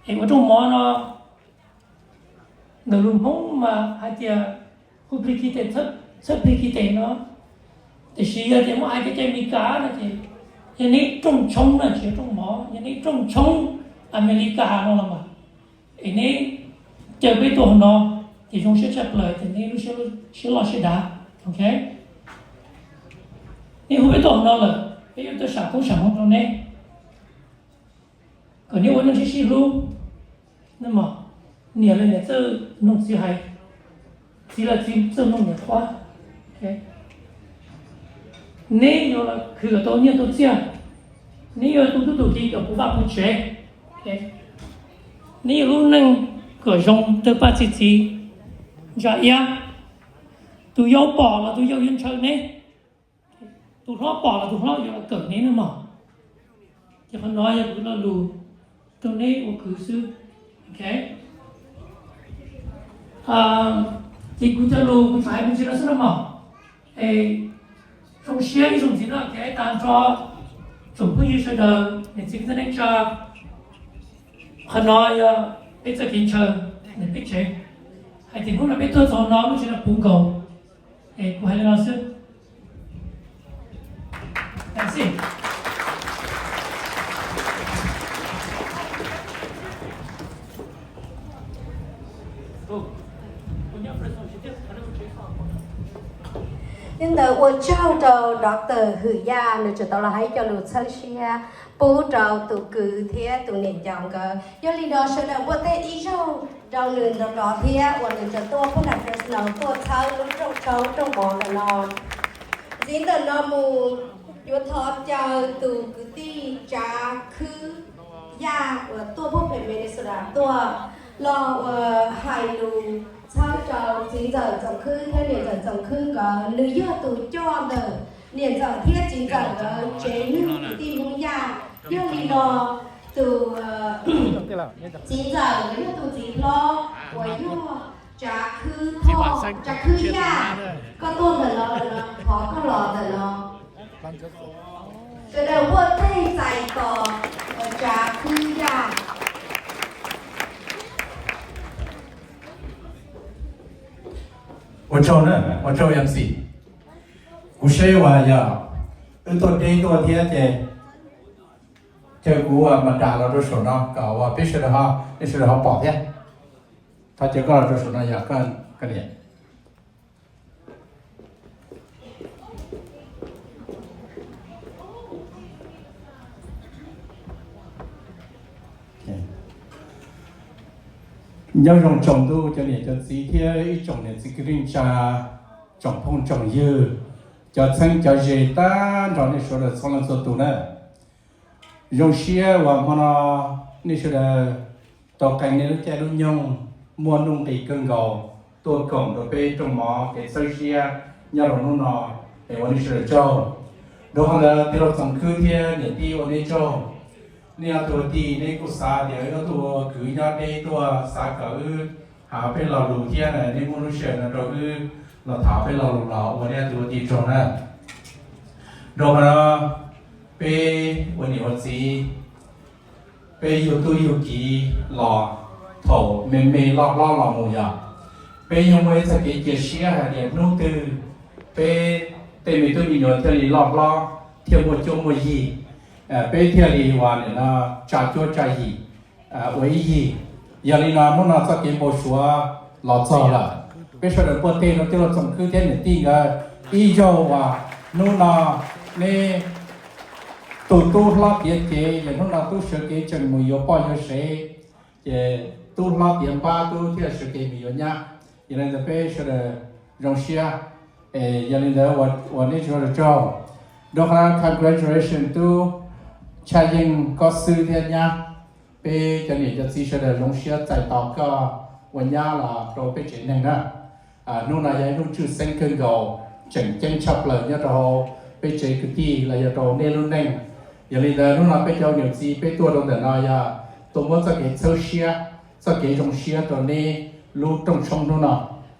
Es ua rooj mov no, ntawm lus Hmoob mas hais tias hu plig ki tes, txhawb plig ki tes no. Tiam sis yog tias muab hais cai Amelikas no ces yog neb rooj tshoob na, tsis yog rooj mov, yog neb rooj tshoob Amelikas no los mas, es neb caw peb tuaj hauv no ces zoo siab tshaj plaws, ces neb lub siab loj siab dav. Ok, neb hu peb tuaj hauv no lawm, peb yuav tuaj sam koob sam hmoov rau neb, kom neb ua neej sib sib hlub. Niam lawv niam txawj mloog txiv hais, txiv lawv txiv txawj mloog niam qhuab. Neb yuav khwv kom tau nyiaj tau txiaj, neb yuav tu tub tu ki kom puv vaj puv tsev, neb yuav lub neej kom zoo tawg paj txi txiv ntsa iab. Tus yau pom los tus yau yuav ntshaw neb, tus hlob pom los tus hlob yuav los kawm neb nawb mog. Ces qhov no yog kuv lo lus rau neb ua kwv xwb. Ok, ces kuv cov lus kuv tsuas hais me ntsis no xwb nawb mog. Es zoo siab ib zaug ntxiv no kev tag nrho tsoom phooj ywg sawv daws, niam txiv kwv tij neej tsa, qhov no yog peb txoj kev ntshaw ntawm peb tsev. Hais tias hnub no peb tuaj txog no lub tsev no puv nkaus. Es kuv hais li no xwb. Yog li ntawd ua tsaug rau Doctor Hwm Yaj nws tseem tau los hais cov lus txhawb siab pub rau tus kwv thiab tus niam ncaus nkawd. Yog li no sawv daws npuaj tej ib zaug rau nws nrov nrov thiab uas nws tseem tuaj pub nram Fresno tuaj txhawb lub rooj tshoob rooj mov ntawm no. Ntxiv ntawm no mus yuav thov caw tus kwv tij Tsav Khwb Yaj uas tuaj pub pem Minnesota tuaj los uas hais lus txhawb rau txiv ntxawm Txoov Khwb thiab niam ntxawm Txoov Khwb nkawd. Nws yog tus coj ntawm niam ntxawm thiab txiv ntxawm nkawd tsev neeg kwv tij Hmoob Yaj. Yog li no tus txiv ntxawm nkawd yog tus txiv hlob uas yog Tsav Khwb Thoj, Tsav Khwb Yaj, koj tuaj ntawm no lawm no, thov koj los ntawm no. Sawv daws npuaj tej txais tos Tsav Khwb Yaj. Ua tsaug na, ua tsaug MC. Kuv saib uas yog wb tuaj deb tuaj thiab ces caw kuv mas dag los rau saum no kom uas peb sawv daws, nej sawv daws ho pom thiab. Thov caw koj los rau saum no yog koj niam. Nyob zoo tsoom ntuj cov niam cov txiv thiab ib tsoom niam txiv kwv tij neej tsa, tsoom phooj tsoom ywg, cov txheeb cov ze tag nrho nej sawv daws txhua leej txhua tus na. Zoo siab uas hmo no nej sawv daws tau qee nej lub caij lub nyoog muaj nuj nqis kawg nkaus tuaj koom rau peb rooj mov kev txhawb siab nyob rau hnub no, es ua nej sawv daws tsaug. Rau qhov ntawd tij laug Txoov Khwb thiab niam tij ua neb tsaug. Nej ob tug tij neb kuj xav tias wb ob tug kwv nyob deb tuaj xav kom wb hais peb lo lus thiab na, nej muaj lub sij hawm no rau wb los tham peb lo lus los ua nej ob tug tij tsaug na. Rau qhov no peb ua niam ua txiv, peb yug tub yug kiv los thaum me me loj hlob los mus yog peb yeej muaj ib txoj kev cia siab hais tias hnub twg peb tej me tub me nyuam thiaj li loj hlob thiaj muaj cuab muaj yig, peb thiaj li uas nim no tsa cuab tsa yim ua ib yig. Yog li no hnub no txoj kev npau suav los txog lawm. Peb sawv daws npuaj tej rau tij laug Txoov Khwb thiab niam tij nkawd ib zaug uas hnub no neb tus tub hlob tiav cev, ces hnub no tub sawv kev tseem mus yuav poj yuav sev, ces tub hlob tiav npab tub thiaj sawv kev mus yuav nyab. Yog li ntawd peb sawv daws zoo siab, es yog li ntawd ua nej sawv daws tsaug. Rau qhov congratulation tub Tshaj Yeej Kob Xwb thiab nyab. Peb cov niam cov txiv sawv daws zoo siab txais tos koj ua nyab los rau peb tsev neeg na. Hnub no yog ib hnub tshwj xeeb kawg nkaus, tseem ceeb tshaj plaws nyob rau hauv peb tsev kwv tij los yog rau nej lub neej. Yog li ntawd hnub no peb cov niam txiv peb tuaj rau ntawm no yog tuaj muab txoj kev txhawb siab, txoj kev zoo siab rau neb lub rooj tshoob hnub no.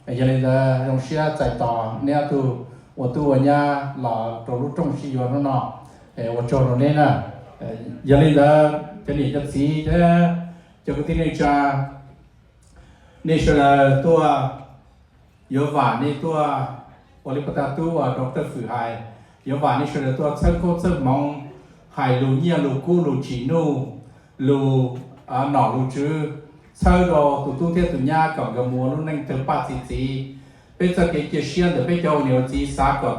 Yog li ntawd zoo siab txais tos neb ob tug ua tub ua nyab los rau lub rooj sib yuav hnub no. Ua tsaug rau neb na. Yog li ntawd cov niam cov txiv thiab Cov kwv tij neej tsa, nej sawv daws tuaj, yuav vam nej tuaj, ua li pab tub uas Doctor Fwm hais, yuav vam nej sawv daws tuaj txhawb nkauj txhawb hmoov, hais lus nyiaj lus kub lus tsim nuj, lus nom lus tswv, txhawb rau tus tub thiab tus nyab kom nkawd mus ua lub neej tawg paj txi txiv. Peb txoj kev cia siab ntawm peb cov ua niam ua txiv xav kom